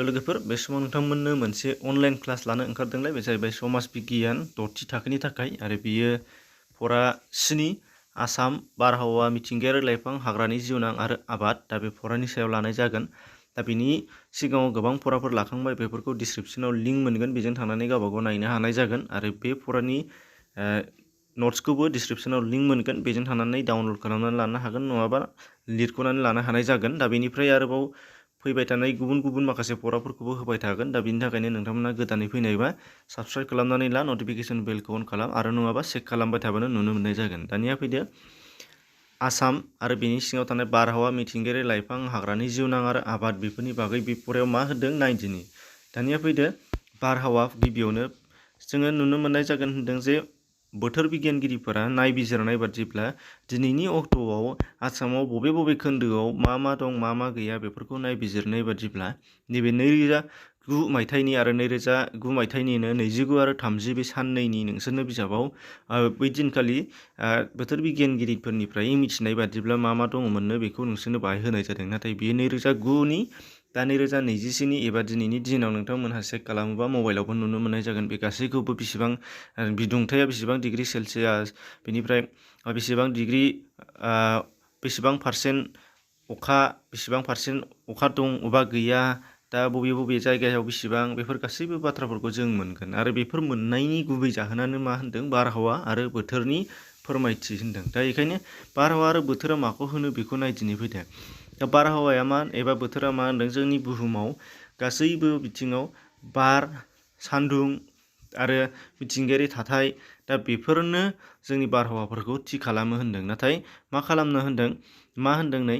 लोगोफोर बे समाव नोंथांमोननो मोनसे अनलाइन क्लास लानो ओंखारदोंलाय बे जाहैबाय समाज बिगियान द'थि थाखोनि थाखाय आरो बियो फरा 7 आसाम बारहावा मिथिंगायारि लाइफां हाग्रानि जिउनां आरो आबाद दा बे फरानि सायाव लानाय जागोन दा बिनि सिगाङाव गोबां फराफोर लाखांबाय बेफोरखौ डिसक्रिप्शनाव लिंक मोनगोन बेजों थांनानै गावबागाव नायनो हानाय जागोन आरो बे फरानि नट्सखौबो डिसक्रिप्शनाव लिंक मोनगोन बेजों थांनानै डाउनलड खालामनानै लानो हागोन नङाबा लिरख'नानै लानो हानाय जागोन दा बेनिफ्राय आरोबाव फैबाय थानाय गुबुन गुबुन माखासे फराफोरखौबो होबाय थागोन दा बिनि थाखायनो नोंथांमोना गोदानै फैनायबा साबस्क्राइब खालामनानै ला नटिफिकेशन बेलखौ अन खालाम आरो नङाबा चेक खालामबाय थाबानो नुनो मोननाय जागोन दानिया फैदो आसाम आरो बेनि सिङाव थानाय बारहावा मिथिंगायारि लाइफां हाग्रानि जिउनां आरो आबाद बेफोरनि बागै बे फरायाव मा होदों नायदिनि दानिया फैदो बारहावा गिबियावनो जोङो नुनो मोननाय जागोन होनदों जे बोथोर बिगियानगिरिफोरा नायबिजिरनाय बादिब्ला दिनैनि अक्ट'आव आसामाव बबे बबे खोन्दोआव मा दं मा गैया बेफोरखौ नायबिजिरनाय बादिब्ला नैबे 2009 मायथाइनि आरो 2009 मायथाइनिनो 29 आरो 30 बे साननैनि नोंसोरनो बिजाबाव बै दिनखालि बोथोर बिगियानगिरिफोरनिफ्राय मिथिनाय बादिब्ला मा दङमोननो बेखौ नोंसोरनो बाहाय होनाय जादों नाथाय बेयो 2009नि दा 2021नि एबा दिनैनि दिनाव नोंथांमोनहा चेक खालामोबा मबाइलावबो नुनो मोननाय जागोन बे गासैखौबो बेसेबां बिदुंथाया बेसेबां डिग्री सेलसियास बेनिफ्राय बेसेबां डिग्री बेसेबां पारसेन्ट अखा बेसेबां पारसेन्ट अखा दं अबा गैया दा बबे जायगायाव बेसेबां बेफोर गासैबो बाथ्राफोरखौ जों मोनगोन आरो बेफोर मोननायनि गुबै जाहोनानो मा होनदों बारहावा आरो बोथोरनि फोरमायथि होनदों दा बेखायनो बारहावा आरो बोथोरा माखौ होनो बेखौ नायदिनै फैदो दा बारहावाया मा एबा बोथोरा मा होनदों जोंनि बुहुमाव गासैबो बिथिङाव बार सान्दुं आरो मिथिंगायारि थाथाय दा बेफोरनो जोंनि बारहावाफोरखौ थि खालामो होनदों नाथाय मा खालामनो होनदों मा होनदों नै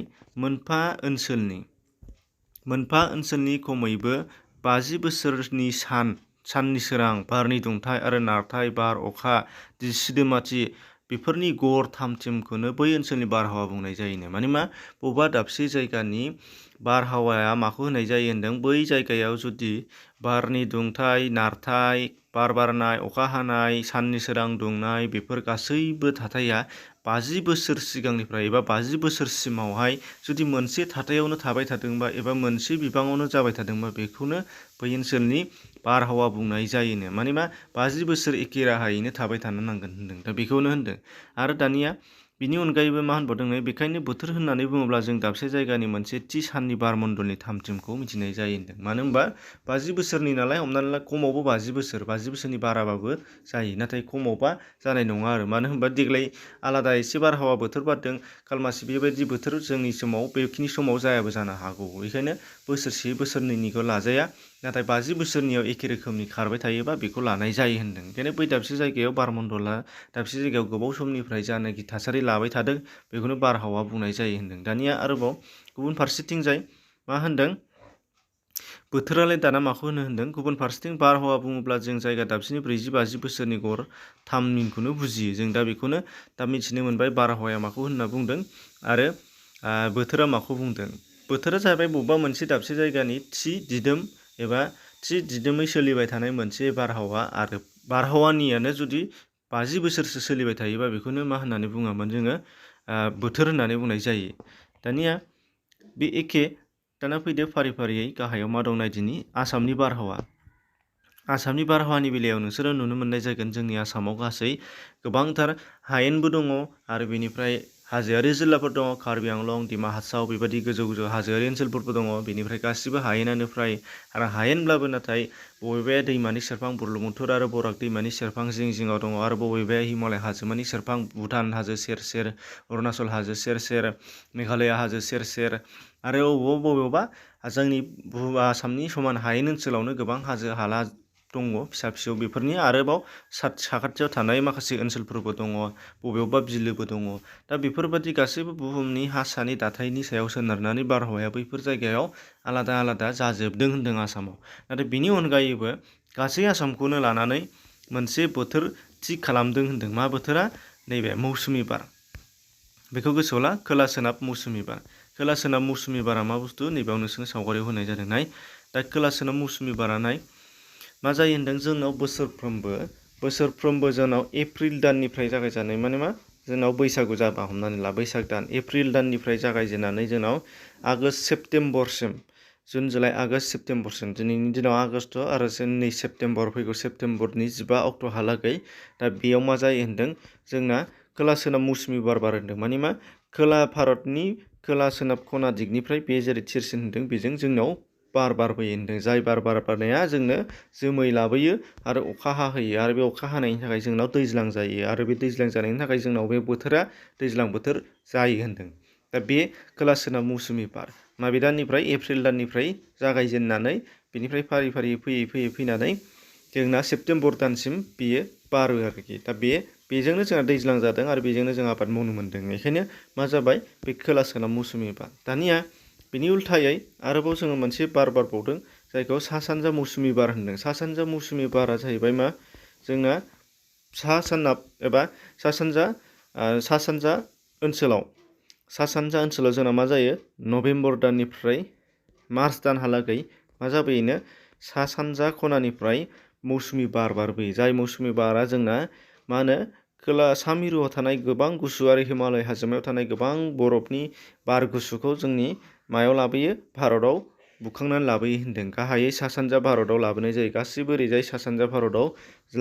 मोनफा ओनसोलनि खमैबो 50 बोसोरनि साननि सोरां बारनि दुंथाय आरो नारथाय बार अखा सिदोमाथि बेफोरनि गड़ थामथिमखौनो बै ओनसोलनि बारहावा बुंनाय जायोनो माने मा बबेबा दाबसे जायगानि बारहावाया माखौ होनाय जायो होनदों बै जायगायाव जुदि बारनि दुंथाय नारथाय बार बारनाय अखा हानाय साननि सोरां दुंनाय बेफोर गासैबो थाथाया 50 बोसोर सिगांनिफ्राय एबा 50 बोसोरसिमावहाय जुदि मोनसे थाथायावनो थाबाय थादोंबा एबा मोनसे बिबाङावनो जाबाय थादोंबा बेखौनो बै ओनसोलनि बारहावा बुंनाय जायोनो माने मा 50 बोसोर एखे राहायैनो थाबाय थानो नांगोन होनदों दा बेखौनो होनदों आरो दानिया बिनि अनगायैबो मा होनबावदों बेखायनो बोथोर होननानै बुङोब्ला जों दाबसे जायगानि मोनसे थि साननि बारमण्डलनि थामथिमखौ मिथिनाय जायो होनदों मानो होनबा 50 बोसोरनि नालाय हमनानै ला खमावबो 50 बोसोरनि बाराबाबो जायो नाथाय खमावबा जानाय नङा आरो मानो होनबा देग्लाय आलादा एसे बारहावा बोथोर बारदों खालमासि बेबायदि बोथोर जोंनि समाव बेखिनि समाव जायाबो जानो हागौ बेखायनो बोसोरसे बोसोरनैनिखौ लाजाया नाथाय 50 बोसोरनियाव एखे रोखोमनि खारबाय थायोबा बेखौ लानाय जायो होनदों ओंखायनो बै दाबसे जायगायाव बारमण्डला दाबसे जायगायाव गोबाव समनिफ्राय जानाखि थासारि लाबाय थादों बेखौनो बारहावा बुंनाय जायो होनदों दानिया आरोबाव गुबुन फारसेथिंजाय मा होनदों बोथोरालाय दाना माखौ होनदों गुबुन फारसेथिं बारहावा बुङोब्ला जों जायगा दाबसेनि 40-50 बोसोरनि गड़ थाममिनखौनो बुजियो जों दा बेखौनो दा मिथिनो मोनबाय बारहावाया माखौ होनना बुंदों आरो बोथोरा माखौ बुंदों बोथोरा जाहैबाय बबेबा मोनसे दाबसे जायगानि थि दिदोम एबा थि दिदोमै सोलिबाय थानाय मोनसे बारहावा आरो बारहावानियानो जुदि 50 बोसोरसो सोलिबाय थायोबा बेखौनो मा होननानै बुङामोन जोङो बोथोर होननानै बुंनाय जायो दानिया बे एखे दाना फैदो फारियै गाहायाव मा दं नायदिनि आसामनि बारहावानि बेलायाव नोंसोरो नुनो मोननाय जागोन जोंनि आसामाव गासै गोबांथार हायेनबो दङ आरो बेनिफ्राय हाजोआरि जिल्लाफोर दङ कार्बि आंलं दिमा हासाव बेबायदि गोजौ हाजोआरि ओनसोलफोरबो दङ बेनिफ्राय गासिबो हायेनानो फ्राय आरो हायेनब्लाबो नाथाय बबेबाया दैमानि सेरफां बुरलुंबुथुर आरो बराग दैमानि सेरफां जिङाव दङ आरो बबेबाया हिमालय हाजोमानि सेरफां भुटान हाजो सेर अरुणाचल हाजो सेर मेघालय हाजो सेर आरो बबेयावबा जोंनि आसामनि समान हायेन ओनसोलावनो गोबां हाजो हाला दङ फिसा बेफोरनि आरोबाव साखाथियाव थानाय माखासे ओनसोलफोरबो दङ बबेयावबा बिलोबो दङ दा बेफोरबादि गासैबो बुहुमनि हा सानि दाथायनि सायाव सोनारनानै बारहावाया बैफोर जायगायाव आलादा जाजोबदों होनदों आसामाव नाथाय बिनि अनगायैबो गासै आसामखौनो लानानै मोनसे बोथोर थि खालामदों होनदों मा बोथोरा नैबे मौसुमि बार बेखौ गोसोआव ला खोला सोनाब मौसुमि बारा मा बुस्थु नैबेयाव नोंसोरनो सावगारियाव होनाय जादों नाय दा खोला सोनाब मौसुमि बारा नाय मा जायो होनदों जोंनाव बोसोरफ्रोमबो जोंनाव एप्रिल दाननिफ्राय जागायजानाय माने मा जोंनाव बैसागु जाबा हमनानै ला बैसाग दान एप्रिल दाननिफ्राय जागायजेननानै जोंनाव आगष्ट सेप्तेम्बरसिम जुन जुलाइ आगष्ट सेप्तेम्बरसिम दिनैनि दिनाव आगष्ट आरो नै सेप्तेम्बर फैगौ सेप्तेम्बरनि 15 अक्ट'हालागै दा बेयाव मा जायो होन्दों जोंना खोला सोनाब मौसुमि बार बारदों माने मा खोला भारतनि खोला सोनाब खना दिगनिफ्राय बे जेरै थिरसिन होन्दों बेजों जोंनाव बार बारबोयो होन्दों जाय बार बारनाया जोंनो जोमै लाबोयो आरो अखा हाहोयो आरो बे अखा हानायनि थाखाय जोंनाव दैज्लां जायो आरो बे दैज्लां जानायनि थाखाय जोंनाव बे बोथोरा दैज्लां बोथोर जायो होन्दों दा बे खोला सोनाब मौसुमि बार माबे दाननिफ्राय एप्रिल दाननिफ्राय जागायजेननानै बेनिफ्राय फारि फारि फैयै फैनानै जोंना सेप्तेम्बर दानसिम बेयो बारो आरोखि दा बेजोंनो जोंहा दैज्लां जादों आरो बेजोंनो जों आबाद मावनो मोन्दों बेखायनो मा जाबाय बे खोला सोनाब मौसुमि बार दानिया बिनि उल्थायै आरोबाव जोङो मोनसे बार बारबावदों जायखौ सा सानजा मौसुमि बार होन्दों सा सानजा मौसुमि बारा जाहैबाय मा जोंना सा सोनाब एबा सा सानजा ओनसोलाव जोंना मा जायो नभेम्बर दाननिफ्राय मार्च दानहालागै मा जाबोयोनो सा सानजा खनानिफ्राय मौसुमि बार बारबोयो जाय मौसुमि बारा जोंना मा होनो खोला सा मिरुआव थानाय गोबां गुसु आरो हिमालय हाजोमायाव थानाय गोबां बरफनि बार गुसुखौ जोंनि मायाव लाबोयो भारताव बुखांनानै लाबोयो होन्दों गाहायै सा सानजा भारताव लाबोनाय जायो गासिबो ओरैजाय सा सानजा भारताव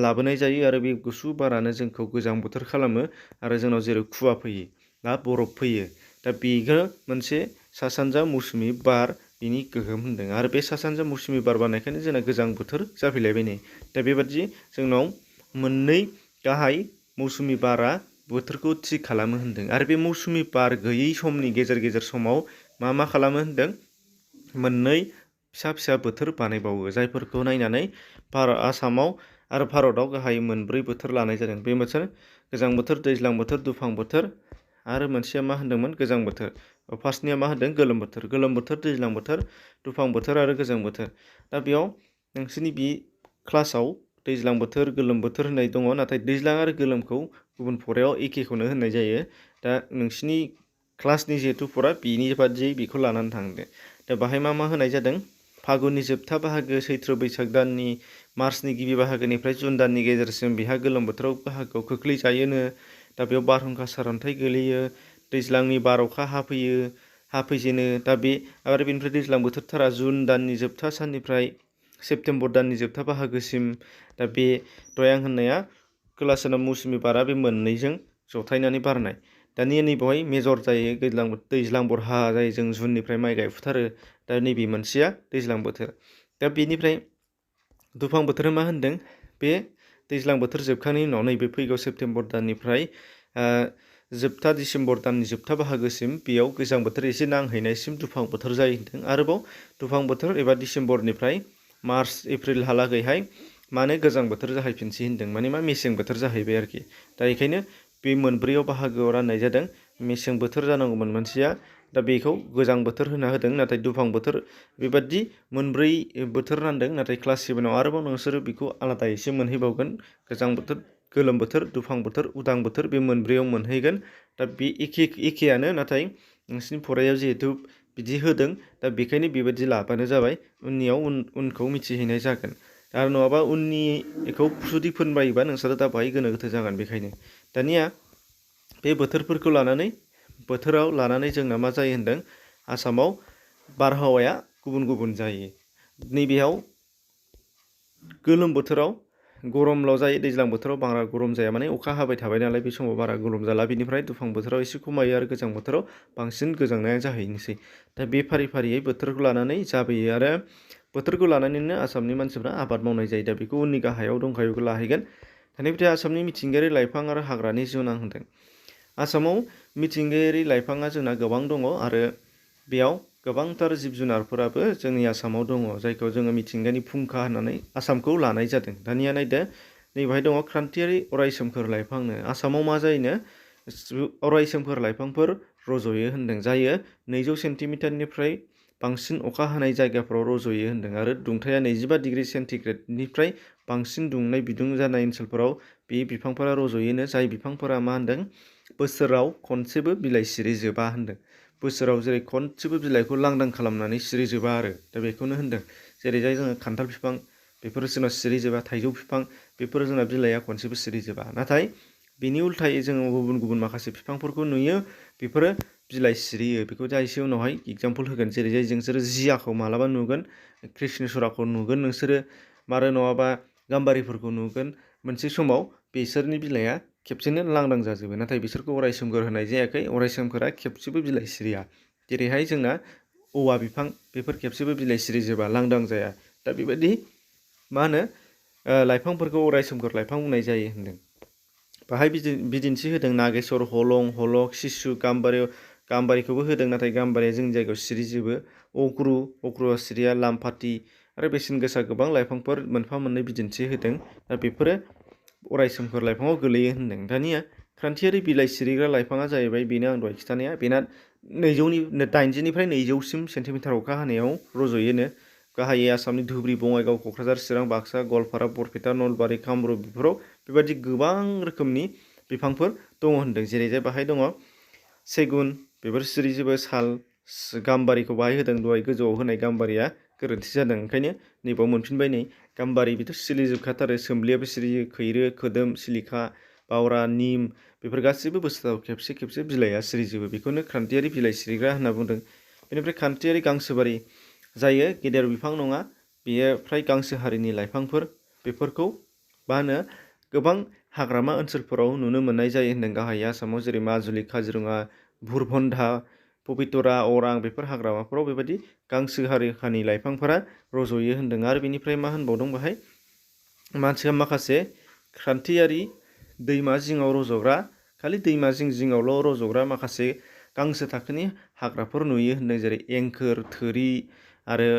लाबोनाय जायो आरो बे गुसु बारानो जोंखौ गोजां बोथोर खालामो आरो जोंनाव जेरै खुवा फैयो दा बरफ फैयो दा बेनो मोनसे सा सानजा मौसुमि बार बिनि गोहोम होन्दों आरो बे सा सानजा मौसुमि बार बारनायखायनो जोंना गोजां बोथोर जाफैलायबाय नै दा बेबादि जोंनाव मोननै गाहाय मौसुमि बारा बोथोरखौ थि खालामो होन्दों आरो बे मौसुमि बार गैयै समनि गेजेर समाव मा खालामो होन्दों मोननै फिसा फिसा बोथोर बानायबावो जायफोरखौ नायनानै आसामाव आरो भारताव गाहायै मोनब्रै बोथोर लानाय जादों बे बोथोर गोजां बोथोर दैज्लां बोथोर दुफां बोथोर आरो मोनसेया मा होन्दोंमोन गोजां बोथोर फार्स्टनिया मा होन्दों गोलोम बोथोर दैज्लां बोथोर दुफां बोथोर आरो गोजां बोथोर दा बेयाव नोंसोरनि बे क्लासाव दैज्लां बोथोर गोलोम बोथोर होननाय दङ नाथाय दैज्लां आरो गोलोमखौ गुबुन फरायाव एखेखौनो होननाय जायो दा नोंसिनि क्लासनि जिहेतु फरा बिनि बादियै बेखौ लानानै थांदो दा बाहाय मा होनाय जादों फागुननि जोबथा बाहागो सैत्र बैसाग दाननि मार्चनि गिबि बाहागोनिफ्राय जुन दाननि गेजेरसिम बेहा गोलोम बोथोराव बाहागोआव खोख्लैजायोनो दा बेयाव बारहुंखा सारअन्थाइ गोलैयो दैज्लांनि बार अखा हाफैजेनो दा बे आरो बेनिफ्राय दैज्लां बोथोरथारा जुन दाननि जोबथा साननिफ्राय सेप्तेम्बर दाननि जोबथा बाहागोसिम दा बे दहाय आं होननाया खोला सोनाब मौसुमि बारा बे मोननैजों जथायनानै बारनाय दानिया नैबेवहाय मेजर जायो दैज्लां बरहा जायो जों जुननिफ्राय माइ गायफुथारो दा नैबे मोनसेया दैज्लां बोथोर दा बेनिफ्राय दुफां बोथोरा मा होन्दों बे दैज्लां बोथोर जोबखांनायनि उनाव नैबे फैगौ सेप्तेम्बर दाननिफ्राय जोबथा डिसेम्बर दाननि जोबथा बाहागोसिम बेयाव गोजां बोथोर एसे नांहैनायसिम दुफां बोथोर जायो होन्दों आरोबाव दुफां बोथोर एबा डिसेम्बरनिफ्राय मार्च एप्रिलहालागैहाय माने गोजां बोथोर जाहैफिनसै होन्दों माने मा मेसें बोथोर जाहैबाय आरोखि दा बेखायनो बे मोनब्रैयाव बाहागोआव राननाय जादों मेसें बोथोर जानांगौमोन मोनसेया दा बेखौ गोजां बोथोर होना होदों नाथाय दुफां बोथोर बेबादि मोनब्रै बोथोर रानदों नाथाय क्लास 7आव आरोबाव नोंसोरो बेखौ आलादा एसे मोनहैबावगोन गोजां बोथोर गोलोम बोथोर दुफां बोथोर उदां बोथोर बे मोनब्रैयाव मोनहैगोन दा बे एखेयानो नाथाय नोंसिनि फरायाव जिहेथु बिदि होदों दा बेखायनो बेबायदि लाबानो जाबाय उननियाव उनखौ मिथिहैनाय जागोन आरो नङाबा उननि बेखौ जुदि फोनबायोबा नोंसोरो दा बाहाय गोनो गोथो जागोन बेखायनो दानिया बे बोथोराव लानानै जोंना मा जायो होन्दों आसामाव बारहावाया गुबुन गुबुन जायो नैबेयाव गोलोम बोथोराव गरमल' जायो दैज्लां बोथोराव बारा गरम जाया माने अखा हाबाय थाबाय नालाय बे समाव बारा गरम जाला बिनिफ्राय दुफां बोथोराव एसे खमायो आरो गोजां बोथोराव बांसिन गोजांनाया जाहैनोसै दा बे फारियै बोथोरखौ लानानै जाबोयो आरो बोथोरखौ लानानैनो आसामनि मानसिफ्रा आबाद मावनाय जायो दा बेखौ उननि गाहायाव दंखायो बेखौ लाहैगोन दानिफ्राय आसामनि मिथिंगायारि लाइफां आरो हाग्रानि जिउनां होन्दों आसामाव मिथिंगायारि लाइफाङा जोंना गोबां दङ आरो बेयाव गोबांथार जिब जुनारफोराबो जोंनि आसामाव दङ जायखौ जोङो मिथिंगानि फुंखा होननानै आसामखौ लानाय जादों दानिया नायदो नैबेहाय दङ क्रान्तियारि अरायसोमखोर लाइफांनो आसामाव मा जायोनो अरायसोमखोर लाइफांफोर रज'यो होन्दों जायो 200 सेन्टिमिटारनिफ्राय बांसिन अखा हानाय जायगाफोराव रज'यो होन्दों आरो दुंथाया 25 डिग्री सेन्टिग्रेडनिफ्राय बांसिन दुंनाय बिदुं जानाय ओनसोलफोराव बे बिफांफोरा रज'योनो जाय बिफांफोरा मा होन्दों बोसोराव खनसेबो बिलाइ सिरिजोबा होन्दों बोसोराव जेरै खनसेबो बिलाइखौ लांदां खालामनानै सिरिजोबा आरो दा बेखौनो होन्दों जेरैजाय जोङो खान्थाल बिफां बेफोरो जोंना सिरिजोबा थाइजौ बिफां बेफोरो जोंना बिलाइया खनसेबो सिरिजोबा नाथाय बिनि उल्थायै जोङो गुबुन माखासे बिफांफोरखौ नुयो बेफोरो बिलाइ सिरियो बेखौ जा एसे उनावहाय एगजामपोल होगोन। जेरै नोंसोरो जियाखौ मालाबा नुगोन, कृष्णचुराखौ नुगोन नोंसोरो, आरो नङाबा गाम्बारिफोरखौ नुगोन। मोनसे समाव बिसोरनि बिलाइया खेबसेनो लांदां जाजोबो, नाथाय बिसोरखौ अराय सोमखोर होनाय जायाखै। अराय सोमखोरा खेबसेबो बिलाइ सिरिया। जेरैहाय जोंना औवा बिफां, बेफोर खेबसेबो बिलाइ सिरिजोबा, लांदां जाया। दा बेबायदि मा होनो लाइफांफोरखौ अराय सोमखोर लाइफां बुंनाय जायो होनदों। बाहाय बिदिन्थि होदों नागेश्वर, हलं, हलक, सिसु, गाम्बारिखौबो होदों, नाथाय गाम्बारिया जोंनि जायगायाव सिरिजोबो। अक्रुआ सिरिया, लामफाथि आरो बेसेन गोसा गोबां लाइफांफोर मोनफा मोननै बिदिन्थि होदों। दा बेफोरो अराय सोमखोर लाइफाङाव गोलैयो होनदों। दानिया क्रान्तियारि बिलाइ सिरिग्रा लाइफाङा जाहैबाय बेनो आं दहाय खिथानाया, बेना 80निफ्राय 200सिम सेन्टिमिटार अखा हानायाव रज'योनो। गाहायै आसामनि धुबुरी, बङाइगाव, क'क्राझार, चिरां, बाक्सा, गवालपारा, बरपेटा, नलबारि, कामरुप बेफोराव बेबायदि गोबां रोखोमनि बिफांफोर दङ होनदों। जेरै बाहाय दङ सेगुन, बेफोर सिरिजोबो। साल, गाम्बारिखौ बाहाय होदों, दहाय गोजौआव होनाय गाम्बारिया गोरोन्थि जादों, ओंखायनो नैबाव मोनफिनबाय। नै गाम्बारि बेथ' सिरिजोबखाथारो, सोमलियाबो सिरियो, खैरो, खोदोम, सिलिखा, बावरा, निम बेफोर गासैबो बोसोराव खेबसे खेबसे बिलाइया सिरिजोबो। बेखौनो क्रान्तियारि बिलाइ सिरिग्रा होनना बुंदों। बेनिफ्राय क्रान्तियारि गांसोबारि जायो, गेदेर बिफां नङा, बेयो फ्राय गांसो हारिनि लाइफांफोर। बेफोरखौ मा होनो गोबां हाग्रामा ओनसोलफोराव नुनो मोननाय जायो होनदों। गाहायै आसामाव जेरै माजुलि, काजिरङा, भुरभन्धा, पबितरा, अरां बेफोर हाग्रामाफोराव बेबायदि गांसो हारिनि लाइफांफोरा रज'यो होनदों। आरो बेनिफ्राय मा होनबावदों बाहाय, मानसिया माखासे क्रान्तियारि दैमा जिङाव रज'ग्रा, खालि दैमा जिङावल' रज'ग्रा माखासे गांसो थाखोनि हाग्राफोर नुयो होनदों। जेरै एंखोर, थोरि आरो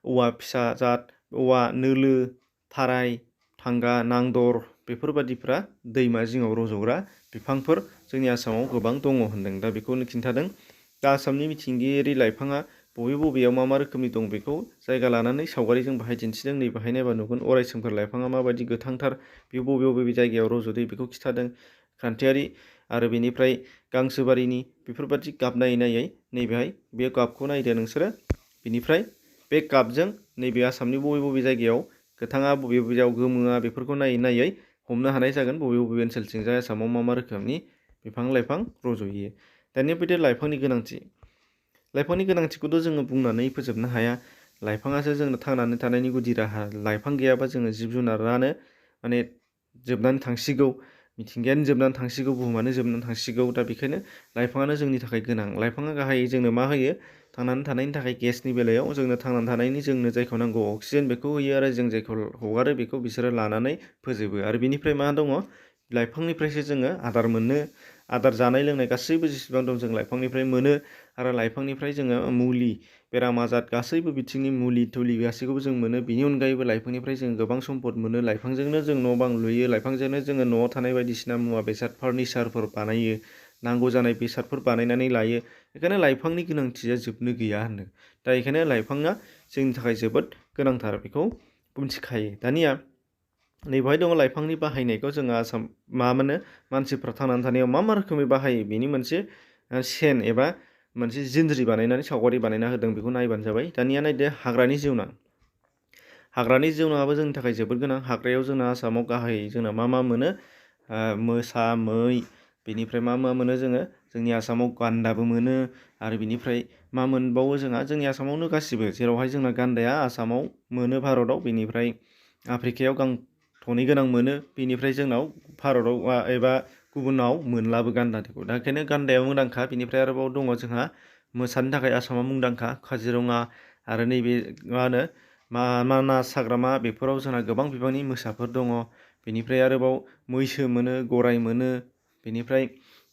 औवा फिसा जात, औवा नोलो, थाराय, थांगा, नांदर बेफोरबादिफ्रा दैमा जिङाव रज'ग्रा बिफांफोर जोंनि आसामाव गोबां दङ होनदों। दा बेखौनो खिन्थादों। दा आसामनि मिथिंगायारि लाइफाङा बबेयाव मा रोखोमनि दं बेखौ जायगा लानानै सावगारिजों बाहाय दिन्थिदों। नै बाहाय नायबा नुगोन अराय सोमखोर लाइफाङा माबायदि गोथांथार, बे बबे जायगायाव रज'दो बेखौ खिन्थादों क्रान्तियारि। आरो बेनिफ्राय गांसोबारिनि बेफोरबादि गाब नायै नैबेहाय बे गाबखौ नायदो नोंसोरो। बेनिफ्राय बे गाबजों नैबे आसामनि बबे जायगायाव गोथाङा, बबे जायगायाव गोमोआ, बेफोरखौ नायै हमनो हानाय जागोन बबे ओनसोलथिंजाय आसामाव मा रोखोमनि बिफां लाइफां रज'यो। दानिया फैदो लाइफांनि गोनांथि। लाइफांनि गोनांथिखौथ' जोङो बुंनानै फोजोबनो हाया। लाइफाङासो जोंनो थांनानै थानायनि गुदि राहा। लाइफां गैयाबा जोङो जिब जुनारानो माने जोबनानै थांसिगौ, मिथिंगायानो जोबनानै थांसिगौ, बुहुमानो जोबनानै थांसिगौ। दा बेखायनो लाइफाङानो जोंनि थाखाय गोनां। लाइफाङा गाहायै जोंनो मा होयो, थांनानै थानायनि थाखाय गेसनि बेलायाव जोंनो थांनानै थानायनि जोंनो जायखौ नांगौ अक्सिजेन बेखौ होयो, आरो जों जायखौ हगारो बेखौ बिसोरो लानानै फोजोबो। आरो बेनिफ्राय मा दङ, लाइफांनिफ्रायसो जोङो आदार मोनो। आदार जानाय लोंनाय गासैबो जेसेबां दं जों लाइफांनिफ्राय मोनो। आरो लाइफांनिफ्राय जोङो मुलि, बेराम आजार गासैबो बिथिंनि मुलि थुलि गासैखौबो जों मोनो। बेनि अनगायैबो लाइफांनिफ्राय जों गोबां सम्पद मोनो। लाइफांजोंनो जों न' बां लुयो, लाइफांजोंनो जोङो न'आव थानाय बायदिसिना मुवा बेसाद फार्निचारफोर बानायो, नांगौ जानाय बेसादफोर बानायनानै लायो। बेखायनो लाइफांनि गोनांथिया जोबनो गैया होनदों। दा बेखायनो लाइफाङा जोंनि थाखाय जोबोद गोनांथार, बेखौ मिथिखायो। दानिया नैबेहाय दङ लाइफांनि बाहायनायखौ जोङो आसाम मा मोनो, मानसिफ्रा थांनानै थानायाव मा रोखोमै बाहायो बेनि मोनसे सेन एबा मोनसे जिनज्रि बानायनानै सावगारि बानायना होदों। बेखौ नायबानो जाबाय। दानिया नायदो हाग्रानि जिउनां। हाग्रानि जिउनाङाबो जोंनि थाखाय जोबोद गोनां। हाग्रायाव जोंना आसामाव गाहायै जोंना मा मोनो, मोसा, मै, बेनिफ्राय मा मोनो जोङो, जोंनि आसामाव गान्दाबो मोनो। आरो बेनिफ्राय मा मोनबावो जोंहा, जोंनि आसामावनो गासिबो, जेरावहाय जोंना गान्दाया आसामाव मोनो भारताव, बेनिफ्राय आफ्रिकायाव थनै गोनां मोनो, बेनिफ्राय जोंनाव भारताव एबा गुबुनाव मोनलाबो गान्दाखौ। दा ओंखायनो गान्दाया मुंदांखा। बेनिफ्राय आरोबाव दङ जोंहा मोसानि थाखाय आसामा मुंदांखा, काजिरङा आरो नैबे मा होनो मानास हाग्रामा, बेफोराव जोंहा गोबां बिबांनि मोसाफोर दङ। बेनिफ्राय आरोबाव मैसो मोनो, गराइ मोनो, बेनिफ्राय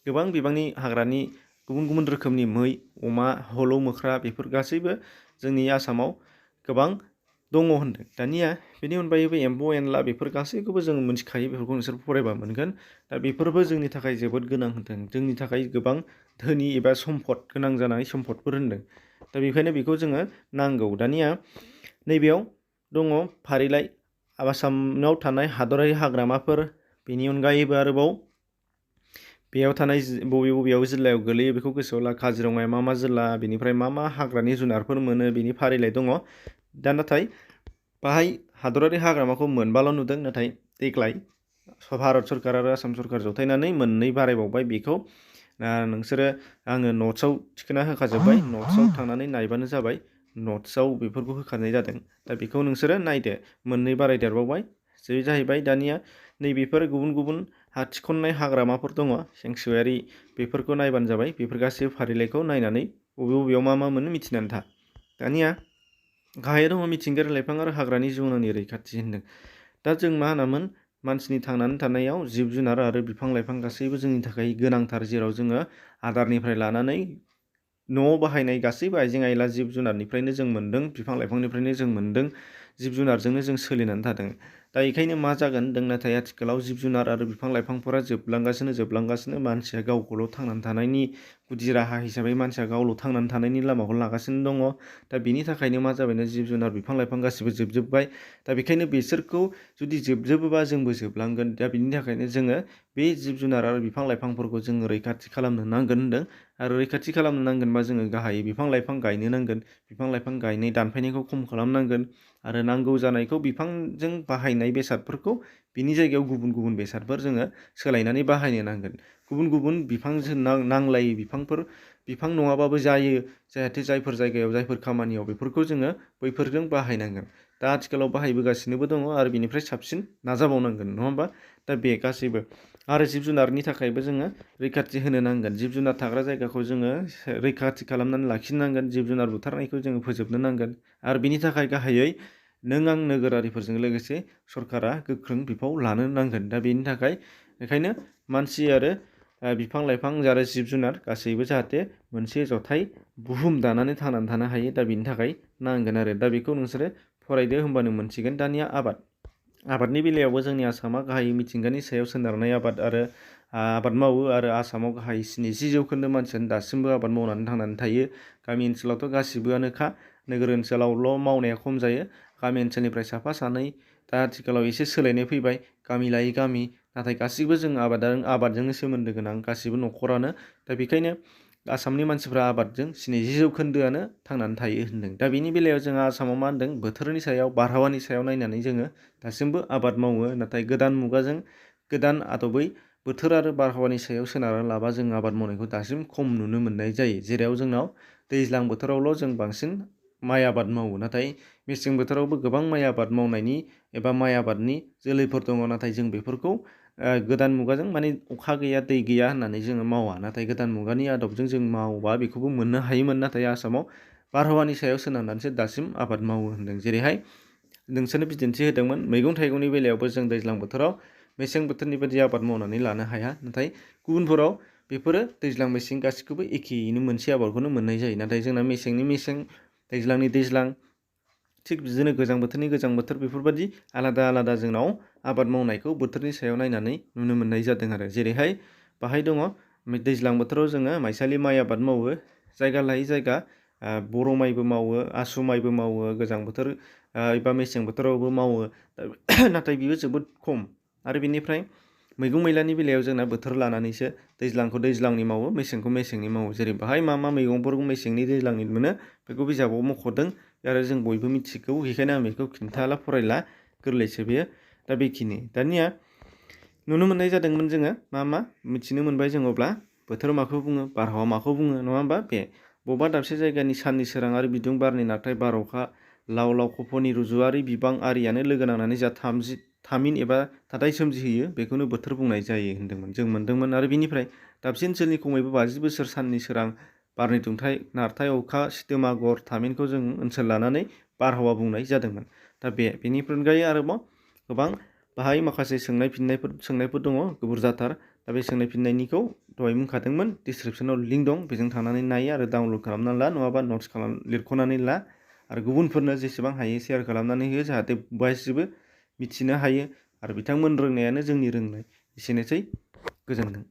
गोबां बिबांनि हाग्रानि गुबुन रोखोमनि मै, अमा, हलौ मोख्रा बेफोर गासैबो जोंनि आसामाव गोबां दङ होनदों। दानिया बेनि अनगायैबो एम्फौ एनला बेफोर गासैखौबो जों मिथिखायो, बेफोरखौ नोंसोर फरायबा मोनगोन। दा बेफोरबो जोंनि थाखाय जोबोद गोनां होनदों, जोंनि थाखाय गोबां धोनि एबा सम्पद गोनां जानाय सम्पदफोर होनदों। दा बेखायनो बेखौ जोङो नांगौ। दानिया नैबेयाव दङ फारिलाइ आसामाव थानाय हादरारि हाग्रामाफोर। बेनि अनगायैबो आरोबाव बेयाव थानाय बबेयाव जिल्लायाव गोलैयो बेखौ गोसोआव ला। काजिरङाया मा जिल्ला, बेनिफ्राय मा हाग्रानि जुनारफोर मोनो बेनि फारिलाइ दङ। दा नाथाय बाहाय हादरारि हाग्रामाखौ मोनबाल' नुदों, नाथाय देग्लाय भारत सरकार आरो आसाम सरकार जथायनानै मोननै बारायबावबाय। बेखौ नोंसोरो आङो नट्सआव थिखोना होखाजोब्बाय, नट्सआव थांनानै नायबानो जाबाय। नट्सआव बेफोरखौ होखानाय जादों। दा बेखौ नोंसोरो नायदो, मोननै बारायदेरबावबाय। जे जाहैबाय दानिया नैबेफोर गुबुन गुबुन थिखननाय हाग्रामाफोर दङ, सेंक्सुवेरि, बेफोरखौ नायबानो जाबाय। बेफोर गासैबो फारिलाइखौ नायनानै बबे बबेयाव मा मा मोनो मिथिनानै था। दानिया गाहायाव दङ मिथिंगायारि लाइफां आरो हाग्रानि जिउनांनि रैखाथि होनदों। दा जों मा होनामोन, मानसिनि थांनानै थानायाव जिब जुनार आरो बिफां लाइफां गासैबो जोंनि थाखाय गोनांथार, जेराव जोङो आदारनिफ्राय लानानै न'आव बाहायनाय गासैबो आइजें आइला जिब जुनारनिफ्रायनो जों मोन्दों, बिफां लाइफांनिफ्रायनो जों मोन्दों, जिब जुनारजोंनो जों सोलिनानै थादों। दा बेखायनो मा जागोन होनदों, नाथाय आथिखालाव जिब जुनार आरो बिफां लाइफांफोरा जोबलांगासिनो मानसिया गावखौल' थांनानै थानायनि गुदि राहा हिसाबै मानसिया गावल' थांनानै थानायनि लामाखौ लागासिनो दङ। दा बेनि थाखायनो मा जाबायनो, जिब जुनार बिफां लाइफां गासिबो जोबजोब्बाय। दा बेखायनो बिसोरखौ जुदि जोबजोबोबा जोंबो जोबलांगोन। दा बिनि थाखायनो जोङो बे जिब जुनार आरो बिफां लाइफांफोरखौ जोङो रैखाथि खालामनो नांगोन होनदों। आरो रैखाथि खालामनो नांगोनबा जोङो गाहायै बिफां लाइफां गायनो नांगोन, बिफां लाइफां गायनाय दानफायनायखौ खम खालामनांगोन, आरो नांगौ जानायखौ बिफांजों बाहायनाय बेसादफोरखौ बिनि जायगायाव गुबुन गुबुन बेसादफोर जोङो सोलायनानै बाहायनो नांगोन। गुबुन गुबुन बिफांजों नांलायै बिफां नङाबाबो जायो, जाहाथे जायफोर जायगायाव जायफोर खामानियाव, बेफोरखौ जोङो बैफोरजों बाहायनांगोन। दा आथिखालाव बाहायबोगासिनोबो दङ आरो बिनिफ्राय साबसिन नाजाबावनांगोन, नङा होमबा? दा बे गासैबो आरो जिब जुनारनि थाखायबो जोङो रैखाथि होनो नांगोन। जिब जुनार थाग्रा जायगाखौ जोङो रैखाथि खालामनानै लाखिनांगोन, जिब जुनार बुथारनायखौ जोङो फोजोबनो नांगोन। आरो बिनि थाखाय गाहायै नों आं नोगोरारिफोरजों लोगोसे सरकारा गोख्रों बिफाव लानो नांगोन। दा बेनि थाखाय बेखायनो मानसि आरो बिफां लाइफां आरो जिब जुनार गासैबो जाहाथे मोनसे जथाय बुहुम दानानै थांनानै थानो हायो। दा बेनि थाखाय नांगोन आरो दा बेखौ नोंसोरो फरायदो, होमबानो मोनसिगोन। दानिया आबादनि बेलायावबो जोंनि आसामा गाहायै मिथिंगानि सायाव सोनारनाय आबाद मावो, आरो आसामाव गाहाय 70% मानसियानो दासिमबो आबाद मावनानै थांनानै थायो। गामि ओनसोलावथ' गासिबोआनोखा, नोगोर ओनसोलावल' मावनाया खम जायो। गामि ओनसोलनिफ्राय साफा सानै, दा आथिखालाव एसे सोलायनाय फैबाय गामि लायै गामि, नाथाय गासिबो जों आबादजोंनो सोमोन्दो गोनां गासिबो न'खरानो। दा बेखायनो आसामनि मानसिफ्रा आबादजों 70% थांनानै थायो होनदों। दा बेनि बेलायाव जोंहा आसामाव मा होनदों, बोथोरनि सायाव, बारहावानि सायाव नायनानै जोङो दासिमबो आबाद मावो। नाथाय गोदान मुगाजों गोदान आदबै बोथोर आरो बारहावानि सायाव सोनारना लाबा जों आबाद मावनायखौ दासिम खम नुनो मोननाय जायो। जेराव जोंनाव दैज्लां बोथोरावल' जों बांसिन माइ आबाद मावो, नाथाय मेसें बोथोरावबो गोबां माइ आबाद मावनायनि एबा माइ आबादनि जोलैफोर दङ। नाथाय जों बेफोरखौ गोदान मुगाजों माने अखा गैया दै गैया होननानै जोङो मावा, नाथाय गोदान मुगानि आदबजों जों मावोबा बेखौबो मोननो हायोमोन। नाथाय आसामाव बारहावानि सायाव सोनारनानैसो दासिम आबाद मावो होनदों। जेरैहाय नोंसोरनो बिदिन्थि होदोंमोन, मैगं थाइगंनि बेलायावबो जों दैज्लां बोथोराव मेसें बोथोरनि बायदि आबाद मावनानै लानो हाया। नाथाय गुबुनफोराव बेफोरो दैज्लां मेसें गासिखौबो एखेयैनो मोनसे आबादखौनो मोननाय जायो। नाथाय जोंना मेसेंनि मेसें, दैज्लांनि दैज्लां, थिग बिदिनो गोजां बोथोरनि गोजां बोथोर, बेफोरबायदि आलादा आलादा जोंनाव आबाद मावनायखौ बोथोरनि सायाव नायनानै नुनो मोननाय जादों आरो। जेरैहाय बाहाय दङ, दैज्लां बोथोराव जोङो माइसालि माइ आबाद मावो, जायगा लायै जायगा बर' माइबो मावो, आसु माइबो मावो, गोजां बोथोर एबा मेसें बोथोरावबो मावो। नाथाय बियो जोबोद खम। आरो बिनिफ्राय मैगं मैलानि बेलायाव जोंना बोथोर लानानैसो दैज्लांखौ दैज्लांनि मावो, मेसेंखौ मेसेंनि मावो। जेरै बाहाय मा मा मैगंफोरखौ मेसेंनि दैज्लांनि मोनो बेखौ बिजाबाव मख'दों, आरो जों बयबो मिथिगौ। बेखायनो आं बेखौ खिन्थाला, फरायला, गोरलैसो बेयो। दा बेखिनि दानिया नुनो मोननाय जादोंमोन जोङो मा मिथिनो मोनबाय जों। अब्ला बोथोर माखौ बुङो, बारहावा माखौ बुङो, नङा होमबा? बे बबेबा दाबसे जायगानि साननि सोरां आरो बिदुं, बारनि नारथाय, बार, अखा, लाव लाव खफ'नि रुजुआरि बिबां आरियानो लोगो नांनानै जा थामिन एबा थाथाय सोमजिहोयो, बेखौनो बोथोर बुंनाय जायो होनदोंमोन, जों मोनदोंमोन। आरो बिनिफ्राय दाबसे ओनसोलनि खमैबो 50 बोसोर साननि सोरां, बारनि दुंथाय, नारथाय, अखा, सिदोमा, गर, थामिनखौ जों ओनसोल लानानै बारहावा बुंनाय जादोंमोन। दा बेनिफ्राय अनगायै आरोबाव गोबां बाहाय माखासे सोंनायफोर दङ, बुरजाथार। दा बे सोंनाय फिननायनिखौ दहाय बुंखादोंमोन, डिसक्रिपसनाव लिंक दं, बेजों थांनानै नाय आरो डाउनलड खालामनानै ला, नङाबा नट्स लिरख'नानै ला, आरो गुबुनफोरनो जेसेबां हायो शेयार खालामनानै हो, जाहाथे गासिबो मिथिनो हायो। आरो बिथांमोन रोंनायानो जोंनि रोंनाय। एसेनोसै, गोजोन्थों।